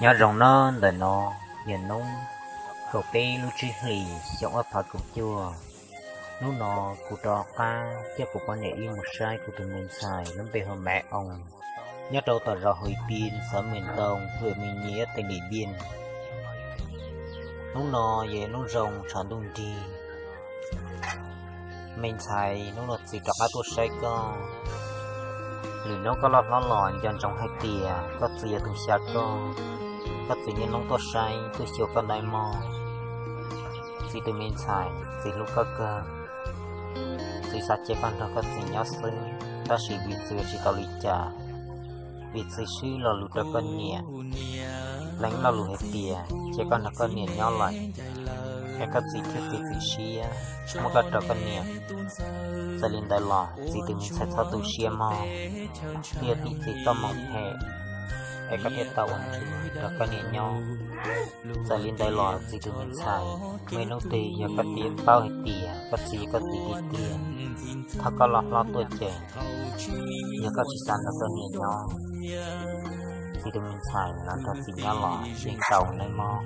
Nyob zoo nawb, ntawm no yog hnub kaum peb lub tsib hlis xyoo ob phav kaum cuaj. Hnub no kuv rov qab coj kuv poj niam wb mus saib kuv tus me ntxhais lub npe hu Maiv Oo, nyob rau tom zos Hwm Pin, xeev Mes Ntoos, hwm Me Nyiav, teem Dim Npiaj. Hnub no yog hnub zoo tshav ntuj nrig. Me ntxhais, hnub no txiv rov qab tuaj saib koj. Lwm hnub koj loj hlob los nco ntsoov hais tias koj txiv yog tus xyaw koj, koj txiv niaj hnub tuaj saib tuaj xyuas koj nawb mog. Txiv tus me ntxhais, txiv hlub koj kawg. Txiv xav cia koj nrog koj txiv nyob xwb, tab sis vim txiv ua tsis tau li cas, vim txiv swb lo lus rau koj niam. Leej lo lus hais tias cia koj nrog koj niam nyob lawm, es koj txiv thiaj txiav txim siab muab koj rau koj niam. Txawm li ntawd los txiv tus me ntxhais txhob tu siab mog, thiaj tib txiv txoj moo phem, es koj thiaj tau ua ntsej muag nrog koj niam nyob. Txawm li ntawd los txiv tus me ntxhais, muaj ib hnub twg yog koj txiv paub hais tias koj txiv yog koj txiv tiag tiag, thaum koj loj hlob tuaj ces yog koj tsis xav nrog koj niam nyob, txiv tus me ntxhais los nrog txiv nyob los yeej tau nawb mog.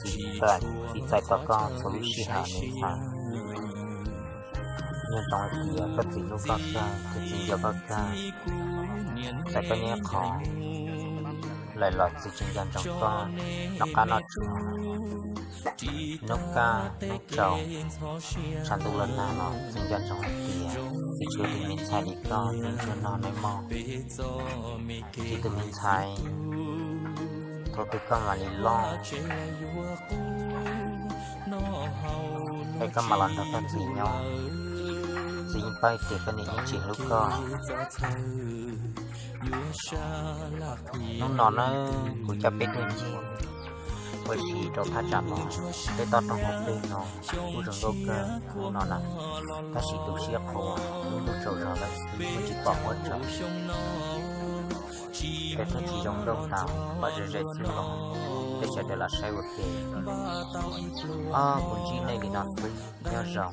Txiv txais tos koj txhua lub sij hawm me ntxhais. Nco ntsoov hais tias koj txiv hlub koj kawg, koj txiv nco koj kawg. Txawm koj nyob qhov twg los txiv tseem nco ntsoov koj, noj qab noj tsuag, hnub kaj hnub tsaus, tshav ntuj los nag los txiv nco ntsoov hais tias txiv tsis yog tus me ntxhais li koj neeg ntsug no nawb mog. Txiv tus me ntxhais, thaum twg koj mam li loj es koj mam los nrog koj txiv nyob. Txiv yeej paub tias koj niam yeej tsis hlub koj. Hnub no nawb kuv coj peb tuaj ncig ua si rau thaj tsam no, peb toj roob hauv pes no kuj zoo nkauj kawg hnub no na, tab sis tu siab qhuav lub ntuj tsaus zog lawm xwb kuj tsis pom huab tsaus. Peb twb tsis zoo nkauj ntau, pom ze ze xwb los peb sawv daws los saib ua ke. Ob, kuv ntsib nej li no xwb, nyob zoo.